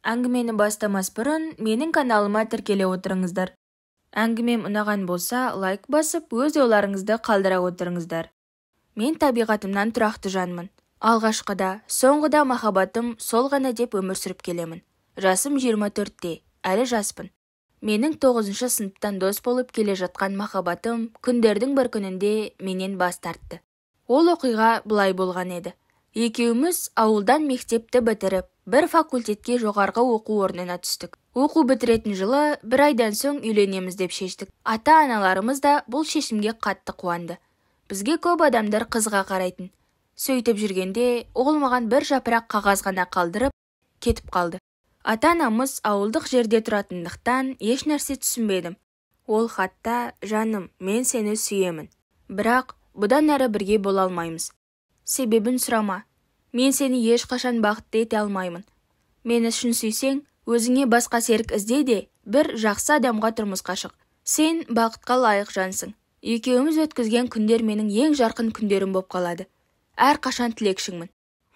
Әңгімені бастамас бұрын менің каналыма тіркеле отырыңыздар. Әңгімем ұнаған болса, лайк басып, өз ойларыңызды қалдыра отырыңыздар. Мен табиғатымнан тұрақты жанмын. Алғашқыда, соңғыда махаббатым сол ғана деп өмір сүріп келемін. Жасым 24-те, әлі жаспын. Менің 9-шы сыныптан дос болып келе жатқан махаббатым күндердің бір күнінде менен бас тартты. Ол оқиға былай болған еді. Екеуміз ауылдан мектепті бітіріп, бір факультетке жоғарғы оқу орнына түстік. Оқу бітіретін жылы бір айдан соң үйленеміз деп шештік. Ата-аналарымыз да бұл шешімге қатты қуанды. Бізге көп адамдар қызыға қарайтын. Сөйтіп жүргенде ол маған бір жапырақ қағаз ғана қалдырып, кетіп қалды. Ата-анамыз ауылдық жерде тұратындықтан еш нәрсе түсінбедім. Ол хатта, жаным, мен сені сүйемін. Бірақ бұдан әрі бірге бола алмаймыз. Себебін сұрама. Мен сені ешқашан бақытты ете алмаймын. Мені шын сүйсең, өзіңе басқа серік ізде де, бір жақсы адамға тұрмысқа шық. Сен бақытқа лайық жансың. Екеуміз өткізген күндер менің ең жарқын күндерім боп қалады. Әрқашан тілекшіңмін.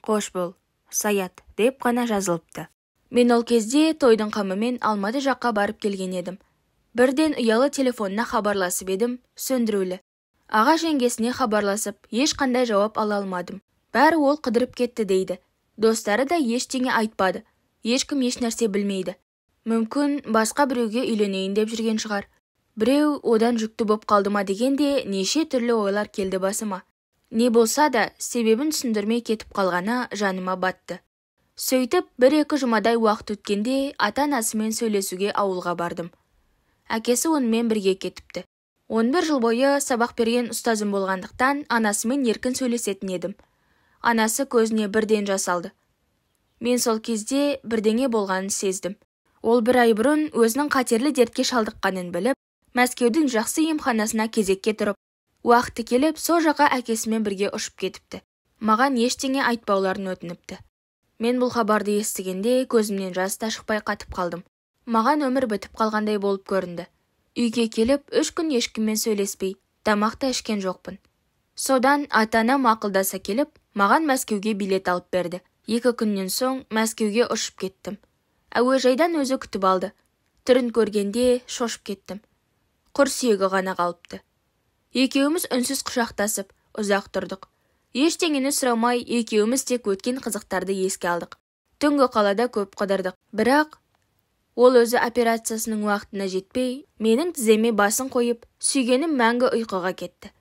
Қош бол, Саят, деп қана жазылыпты. Мен ол кезде тойдың қамымен Алматы жаққа барып келген едім. Бірден ұялы телефонына хабарласып едім, сөндірулі. Аға жеңгесіне хабарласып, ешқандай жауап ала алмадым. Бәрі ол қыдырып кетті дейді. Достары да ештеңе айтпады. Ешкім ешнәрсе білмейді. Мүмкін басқа біреуге үйленейін деп жүрген шығар. Біреу одан жүкті боп қалды ма дегенде неше түрлі ойлар келді басыма. Не болса да себебін түсіндірмей кетіп қалғаны жаныма батты. Сөйтіп, бір-екі жұмадай уақыт өткенде ата-анасымен сөйлесуге ауылға бардым. Әкесі онымен бірге кетіпті. 11 жыл бойы сабақ берген ұстазым болғандықтан анасымен еркін сөйлесетін едім. Анасы көзіне бірден жас алды. Мен сол кезде бірдеңе болғанын сездім. Ол бір ай бұрын өзінің қатерлі дертке шалдыққанын біліп, Мәскеудің жақсы емханасына кезекке тұрып, уақыты келіп, сол жаққа әкесімен бірге ұшып кетіпті. Маған ештеңе айтпауларын өтініпті. Мен бұл хабарды естігенде көзімнен жас та шықпай қатып қалдым. Маған өмір бітіп қалғандай болып көрінді. Үйге келіп, 3 күн ешкіммен сөйлеспей, тамақ та ішкен жоқпын. Содан ата-анам ақылдаса келіп, маған Мәскеуге билет алып берді. 2 күннен соң Мәскеуге ұшып кеттім. Әуежайдан өзі күтіп алды. Түрін көргенде шошып кеттім. Құр сүйегі ғана қалыпты. Екеуміз үнсіз құшақтасып, ұзақ тұрдық. Ештеңені сұрамай, екеуміз тек өткен қызықтарды еске алдық. Түнгі қалада көп қыдырдық. Бірақ ол өзі операциясының уақытына жетпей, менің тіземе басын қойып, сүйгенім мәңгі ұйқыға кетті.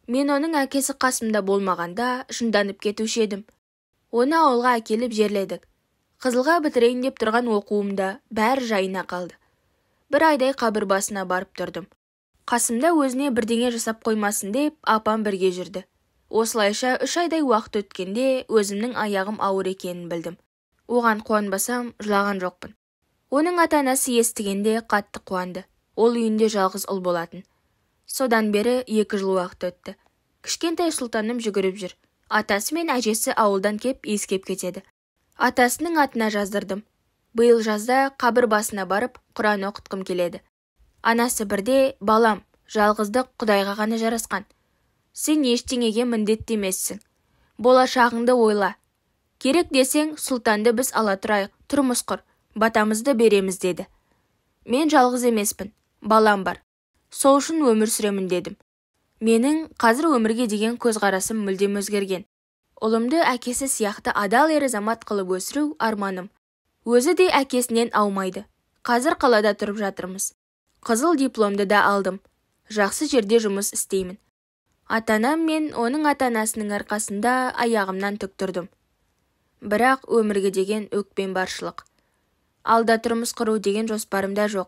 Мен оның әкесі қасымда болмағанда жынданып кетуші едім. Оны ауылға әкеліп жерледік. Қызылға бітірейін деп тұрған оқуымда бәрі жайына қалды. Бір айдай қабір басына барып тұрдым. Қасымда өзіне бірдеңе жасап қоймасын деп апам бірге жүрді. Осылайша 3 айдай уақыт өткенде өзімнің аяғым ауыр екенін білдім. Оған қуанбасам, жылаған жоқпын. Оның ата-анасы естігенде қатты қуанды. Ол үйінде жалғыз ұл болатын. Содан бері 2 жыл уақыт өтті. Кішкентай сұлтаным жүгіріп жүр. Атасы мен әжесі ауылдан кеп иіскеп кетеді. Атасының атына жаздырдым. Биыл жазда қабір басына барып, Құран оқытқым келеді. Анасы бірде, балам, жалғыздық Құдайға ғана жарасқан. Сен ештеңеге міндетті емессің. Болашағыңды ойла. Керек десең, сұлтанды біз ала тұрайық, тұрмыс құр, батамызды береміз деді. Мен жалғыз емеспін, балам бар. Сол үшін өмір сүремін дедім. Менің қазір өмірге деген көзқарасым мүлдем өзгерген. Ұлымды әкесі сияқты адал ер азамат қылып өсіру арманым. Өзі де әкесінен аумайды. Қазір қалада тұрып жатырмыз. Қызыл дипломды да алдым. Жақсы жерде жұмыс істеймін. Ата-анам мен оның ата-анасының арқасында аяғымнан тік тұрдым. Бірақ өмірге деген өкпем баршылық. Алда тұрмыс құру деген жоспарым да жоқ.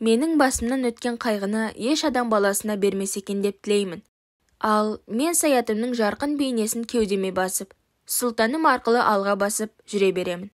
Менің басымнан өткен қайғыны еш адам баласына бермес екен деп тілеймін. Ал мен Саятымның жарқын бейнесін кеудеме басып, сұлтаным арқылы алға басып жүре беремін.